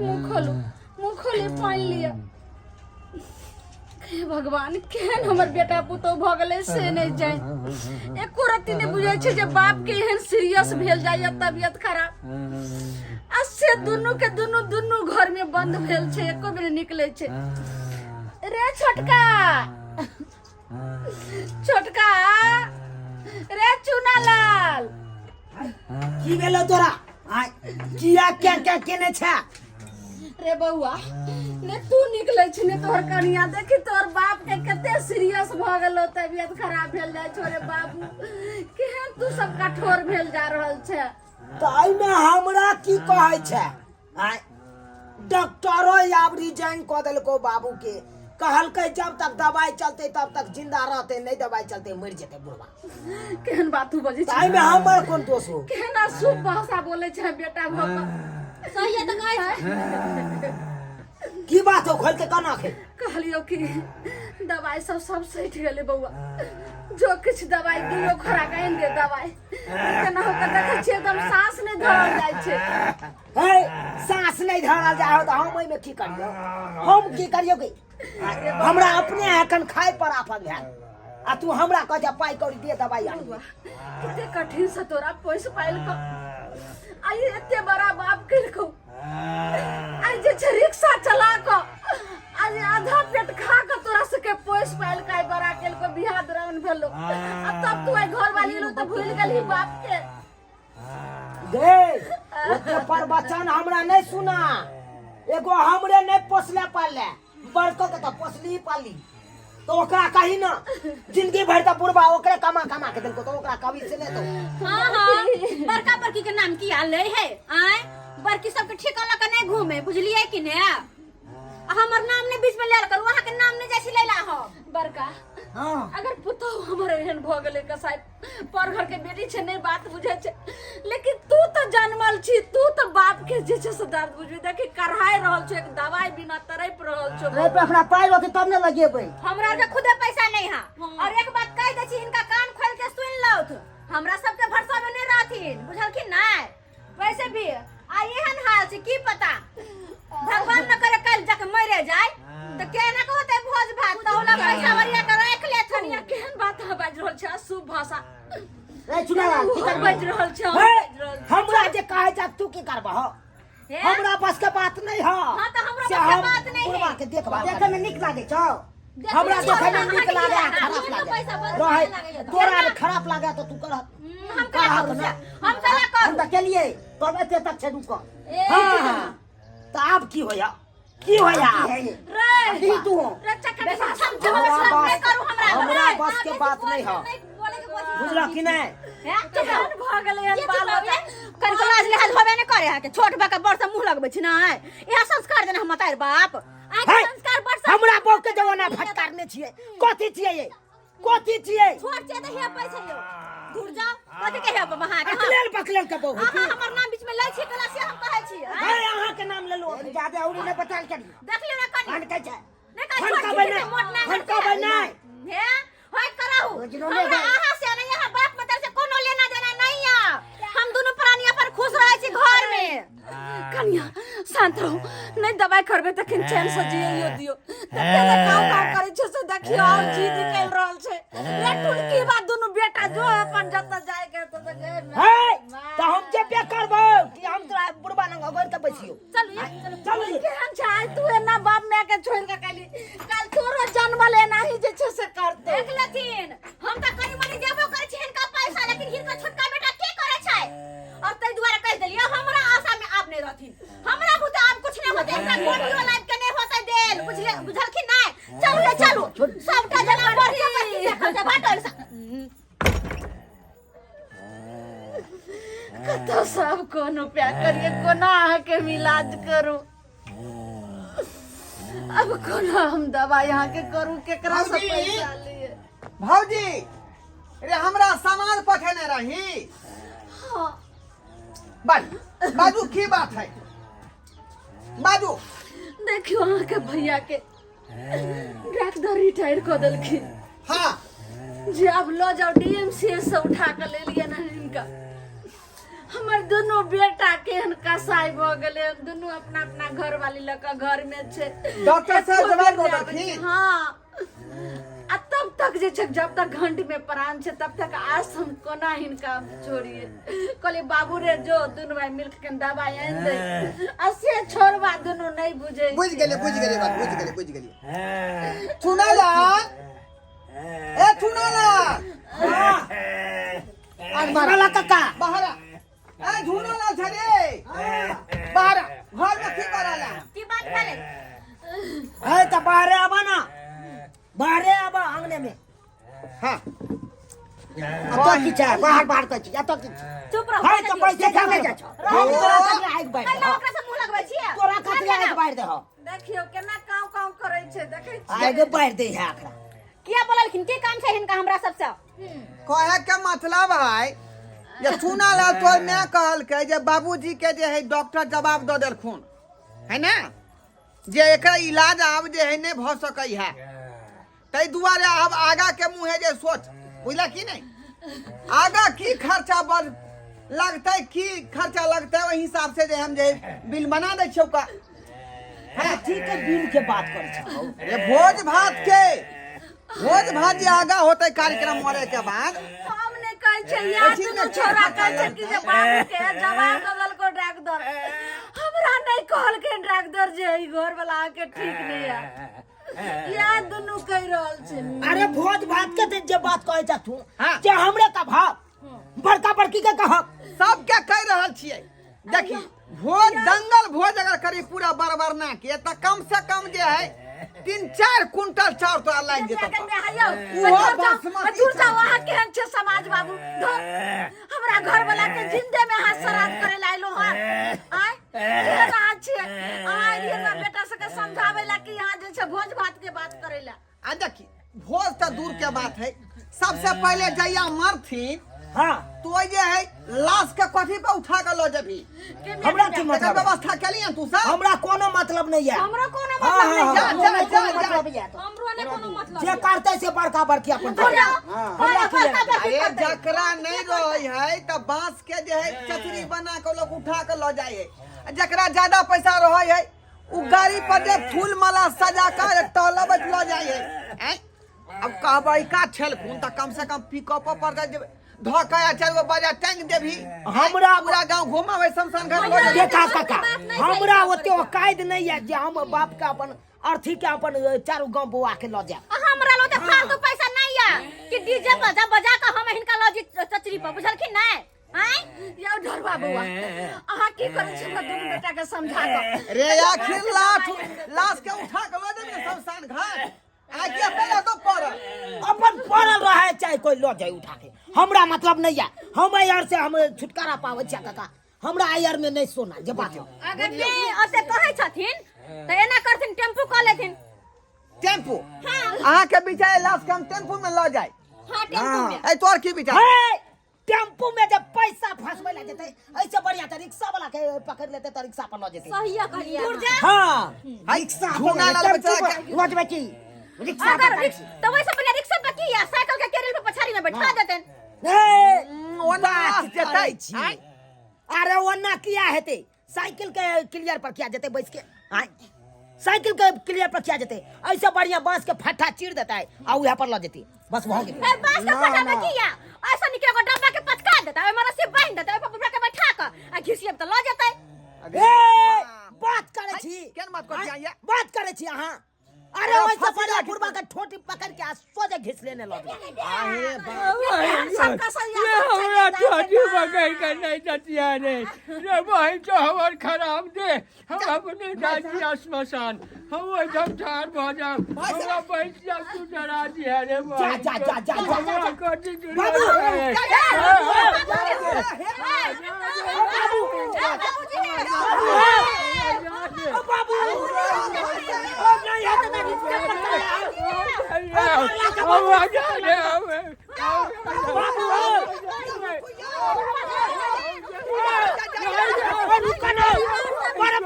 मुँह खोलू, मुँह खोली, पानि लिअ। हे भगवान, केहन हमर बेटा पुतोह भऽ गेलै से नहि जानि। एको रत्ती नहि बुझै छै जे बाप के एहन सीरियस भेल जाइए तबियत खराब, आ से दुनू के दुनू दुनू घर में बंद भेल छै, एको बेर निकलै छै। रे छोटका, छोटका रे, चुना लाल, की भेलो तोरा? आय किया क्या क्या केने छै? रे बौआ, ने तू निकलै छी ने तोहर कनिया। देखी तोहर बाप के कते सीरियस भऽ गेलो, तबियत खराब भेल जाइ छौ। रे बाबू, केहन तू सब कठोर भेल जा रहल छै। तऽ एहिमे हमरा की कहै छै? आय डॉक्टरो आब रिजाइन कऽ देलको बाबू के। कहलकै जब तक दवाई चलते तब तक जिंदा रहते, नहीं दवाई चलते मर जेते बुढ़वा। केहन बात तू बजै तऽ छी? एहिमे हमर कोन दोष हो? केहन अशुभ भाषा बोलै छै बेटा भऽ कऽ। सही तऽ कहै छै। की बात हो? खोल के केना खे। कहलियो कि दवाई सब सब सठि गेलै बौआ। जो किछु दवाई दियो, खोराक आनि दे दवाई। केना हो के देखै छियै, एकदम साँस नहि धरल जाइ छै। हे, साँस नहि धरल जाइ हो तऽ हम ओहिमे की करियौ? हम की करियौ? कि हमरा अपने एखन खाय पर आफत भेल आ तू हमरा कह जा पाइ कौड़ी दे, दवाई आनि दे। कते कठिन से तोरा पोसि पालि कऽ आइ एते बड़ा बाप केलकौ। आइ जे छै रिक्शा चला कऽ आइ आधा पेट खा कऽ तोरा सबके पोसि पालि कऽ आइ बड़ा केलकौ, बियाह दुरागमन भेलौ, आ तब तू आइ घर वाली एलौ तऽ भूलि गेलही बाप के। गे, ओते प्रवचन हमरा नहीं सुना। एगो हमरे नहीं पोसले पालले, बड़को के तो पोसली पाली। तो ओकरा कही ना, जिंदगी भर तो बुढ़बा ओकरे कमा कमा के देलको, तो ओकरा कभी से नहीं तो। हाँ हाँ, बड़का बड़की के नाम की आले है? आय बड़की सबके ठेका लऽ के नहीं घूमे, बुझलिए कि ने? आ हमर नाम नहीं बीच में लेल करू। अहाँ के नाम नहीं जाइ छी लैला हम। बड़का, हाँ, अगर पुतोह हमर एहन भऽ गेलै कसाई, पर घर के बेटी छै, नहीं बात बुझै छै, लेकिन तू तो जनमल छी, तू तो बाप के जे छै से दर्द बुझबी। देखी कढ़ाई रहल छौ, एक दवाई बिना तड़प रहल छौ। अरे पे हमरा पाइ रहतै तब ने लगेबै। हमरा के खुदे पैसा नहीं है। और एक बात कह दै छी, इनका कान खोल के सुन लौथ, हमरा सबके भरोसा में नहीं रहथिन, बुझलखिन नहीं? वैसे भी आ एहन हाल छै, की पता भगवान न करे कल जाके मरे जाए तो केना के होते भोज भात, तो होला पैसा वरिया के राख लेथन। कनिया, केहन बात अहाँ बाजि रहल छै, अशुभ भाषा। रे चुनाला, की ओहो करबै? बाजि रहल छै, हे, बाजि रहल छै। हमरा जे कहै छै तू की करबह? हे? हमरा बस के बात नहीं है। हाँ, तो हमरा से बस के हम बात नहीं है। बुढ़वा के देखभाल देखे में नीक लागे छौ? हमरा देखे में नीक लागे आ हाँ, खराब तो लागे पैसा बस रहे लागे। तोरा आर खराब लागे तो तू करह। हम का करू से? हम कला हम करू? तऽ केलिए तब एते तक छै रुकल। ए, हाँ, तो आब की होया, की होया? रे की तू? रे चक्कर बेसी छम छम हमरा छम बस- नहीं करू हमरा। हमरा रे, बस के बेसी बात नहीं है। नहीं बोले के कोशिश। बुझल कि नहीं? हे, चुप केहन रहो। भऽ गेलै हन ये बाल चुप रहो, बच्चा? कनिको लाज लिहाज होबे नहीं करे है के छोट बा के बड़ से मुंह लगबै छी ना। इहा संस्कार देने हम तार बाप अहाँके हे, संस्कार बड़ से। हमरा बहू के जमाना फटकारने छियै। कथी छियै ये? कथी छियै? छोट छै तऽ हे पैसे यौ, दूर जाओ। कथी के हे अहाँ के? अकलेल बकलेल के बहू। अहाँ हमर नाम बीच में लै छी कला, से हम कहै छी। हे, अहाँ के नाम लेलहुँ। जादे औरी नहि बतायल करी। देख लियौ ने कनी। हनकै छै। नहि कहै छोट हनकबै छी, नहि, मोट नहि। हनकबै नहि। हे, होइत कराहू। बुझलो नहि हमरा भाई। अहाँ से नहि, अहाँ बाप मतार से कोनो लेना देना नहीं है। हम दुनू प्राणी अपन खुश रहै छी घर में। कनिया, शांत रहू। नहीं दवाई करबे तखन चैन से जियैयो दियो। तते ने काव काव करै छै से देखियो, और जी निकलि रहल छै। रे टुनकी बा, दुनू बेटा जो अपन जतऽ जाय के ततऽ जाय। हे, तऽ हम जेबे करबौ कि हम तोरा बुढ़बा लग अगोर के बैसियौ? चलू ये, चलू। चलू ये। केहन छै आइ तू एना बाप माय के छोड़ि के काली काल तोरो जन्मल एनाही जे छै से करतै। देख लेथिन, हम तऽ कनी मनी देबो करै छी हिनका पैसा, लेकिन हिनकर छोटका बेटा की करै छै? और ताहि दुआरे कहि देलियै, हमरा आशा में आब नहि रहथिन। हमरा बुते आब कुछ नहि होतै, एकटा गोटियो लाइब के नहि होतै देल, बुझले? बुझलखिन नहि? चलू रे चलू, सबटा जना बड़के बड़की देखल छै बाटल। कतऽ सब कोन उपाय करिए, कोना अहाँके हम इलाज करू? अब कोना हम दवाई अहाँके करू? केकरा से भौजी! पैसा लिए? भौजी रे, हमरा सामान पठेने रही? हाँ। बाजू, बाजू, की बात है? बाजू। देखियो, अहाँके भैया के डॉक्टर रिटायर कऽ देलखिन। हाँ। जे आब लऽ जाउ, डीएमसीएच से उठा कऽ ले लियै ने हिनका। हमर दुनू बेटा केहन कसाई भऽ गेलै हन। दुनू अपना अपना घर वाली लऽ कऽ घर में छै। डॉक्टर साहब एको जवाब बेर दऽ नहि आबै छै। देलखिन? हाँ, आ तब तक जे छै, जब तक घंट में प्राण छै तब तक आस हम कोना हिनका छोड़िए। कहलिए बाबू रे, जो दुनू भाई मिल के दवाई आनि दे, आ से छोड़बा दुनू नहीं बुझे। बुझि गेलियै, बुझि गेलियै बात, बुझि गेलियै, बुझि गेलियै। चुनालाल, ए चुनालाल। चुनालाल काका। बाहर आ। ए झुनालाल छै रे, बाहर आ। घर में की कर रहल है? की बात भेलै? है तऽ बाहरे आबा ना, बाहरे आबा आंगने में। हाँ। एतऽ की छै? बाहर बाहर कहै छी, एतऽ की छै? चुप रहो। है तऽ पैसे खाने जाइ छौ। हम तोरा कतरा आगि बाढ़ि कैला देहौ। ओकरा से मुंह लगबै छियै? तोरा कतरा आगि बाढ़ि देहौ। देखियौ केना काव काव करै छै, देखै छियै? आगि बाढ़ि दै है एकरा। किया बोललखिन? की काम छै हिनका हमरा सबसँ? कहे के मतलब है जे चुनालाल, तोर माय कहलकै जे बाबूजी के जे है डॉक्टर जवाब दऽ देलखुन है ना, जे एकर इलाज आब जे है नहि भऽ सकै है। ताहि दुआरे आब आगा के मुँहे जे सोच, बुझला की नहि? आगा की खर्चा बढ़ लगतै, की खर्चा लगतै, ओहि हिसाब से जे हम जे बिल बना दै छियौ का। कथी के बिल के बात करै छौ? अरे भोज भात के, भोज भात जे आगा होतै कार्यक्रम मरे के बाद। हम नहि कहै छै, यार। ओहि दुनू मे की छोरा खर्चा कहै छै कि जे बाबू के जवाब देलको डॉक्टर। हमरा नहि कहलकै डॉक्टर जे ई घर वाला अहाँके ठीक नहि है। या दुनू कहि रहल छै। अरे भोज भात के जे बात कहै छ तू, हाँ। जे हमरे का भाव बड़का बड़की के कहब। सबके कहि रहल छियै। देखी, भोज दंगल भोज अगर करी पूरा बरबरना के, तऽ कम से कम जे है 3-4 कुंटल चाउर तोरा लागि जेतौ। ओहो बासमती। दूर जाओ, अहाँ केहन छै समाज बाबू? धुर, हमरा घर वाला के जिंदे में अहाँ श्राद्ध करे ला आइलो हन। आय केहन अहाँ छियै? अहाँ एलियै हमरा बेटा सबके समझाबै ला कि यहाँ जे छै भोज भात के बात करे ला? आ देखी, भोज तऽ दूर के बात है, सबसे पहले जहिया मरथिन तो जे है लाश के कथी पे उठा के लऽ जेबही? हमरा की एकर मतलब है? व्यवस्था केलियै तू सब? हमरा कोनो मतलब नहीं है। हमरो कोनो हाँ, मतलब नहीं। हाँ, जा, हाँ, जा, हमरा जा, कोनो जा। मतलब नहीं है तो। हमरो ने कोनो मतलब। जे करतै से बड़का बड़की अपन दूर जाओ। हमरा की बड़का लेना? बड़की अरे करतै। जकरा नहीं रहे है तऽ बांस के जे है चतरी बना के लोग उठा के लऽ जाइ है, आ जकरा ज्यादा पैसा रहे है उ गाड़ी पर जे फूल माला सजा के टहलबैत लऽ जाइ है। आँय? अब कहबै का छलखुन तऽ कम से कम पिकअप पर दे देबै, धऽ के आ चारि गो बाजा टांगि देबही। हमरा पूरा गांव घुमाबै, शमशान घाट लऽ जेबही। देखा काका, हमरा ओते औकात नहीं है जे हम बाप के अपन अर्थी के अपन चारू गांव बौआ के लऽ जायब। आ हमरा लग तऽ फालतू पैसा नहीं है कि डीजे बजा बजा के हम हिनका लऽ जी चचरी पर, बुझलखिन नहीं? आँय। यौ ढोरबा बौआ, अहाँ की करै छी? हमरा दुनू बेटा के समझा कऽ। रे आखिर लाश लाश के उठा के लऽ जेबही ने शमशान घाट, आ के पहले तो पड़ल अपन पड़ल रहे चाहे कोई लऽ जाए उठा के, हमरा मतलब नहीं है। हम यार से हम छुटकारा पाबै छियै काका, हमरा आयर में नहीं सोना जे बात है। अगर नहीं ओते कहै छथिन तऽ एना करथिन, टेम्पू कऽ लेथिन। टेम्पू? अहाँ के विचार लाश के हम टेम्पू में लऽ जाय? हाँ, टेम्पू में। ए तोर की विचार? हे, टेम्पू में जब पैसा फंसबै ला जेतै, ऐसे बढ़िया तऽ रिक्शा वाला के पकड़ लेतै तऽ रिक्शा पर लऽ जेतै। सहिए कहलियै। दूर जा। हाँ, हाय, रिक्शा झूना लाल बच्चा के लऽ जेबै की रिक्शा अगर पर? तऽ वैसे बढ़िया रिक्शा पर की या साइकिल के केरिल पर पछाड़ी में बैठा देतन। हे, ओना बात लाश जेतै। करै छी। आँय? अरे ओना किया हेतै? साइकिल के क्लियर पर किया जेतै बैस के? आँय, साइकिल के क्लियर पर किया जेतै? ऐसे बढ़िया बांस के फट्टा चीर देतै आ उहे पर लऽ जेतै, बस भऽ गेलै। ए बांस के फटा में की या ऐसा निके एगो डब्बा के पचका देतै, ओहिमे रस्सी बान्हि देतै, ओहि पर बुढ़ा के बैठा के आ घिसियब तऽ लऽ जेतै। अरे ए बाप। बात करै छी। केहन बात करै छी अहाँ? बात करै छी अहाँ? अरे अरे वैसे फंसी बढ़िया लागी। बुढ़बा के ठोटी पकड़ के आ सोझे घिस लेने लग। आहे बाप। सबका सही। ये हमरा ठोटी पकड़ के नहीं चचिया रे, रे बहिन तो हमर खराब दे। हम अपने जाइ छी श्मशान, हम ओहिठाम ठाढ़ भऽ जायब। हमरा बैठ जाब, तू डरा दिहे रे जा, बहिन। जा, जा, जा, जा, हमरा कथी बाबू। ओ बाबू, ओ नहीं हेतै तऽ रिक्शा पर चल। बाबू, ओ रुक ना, बड़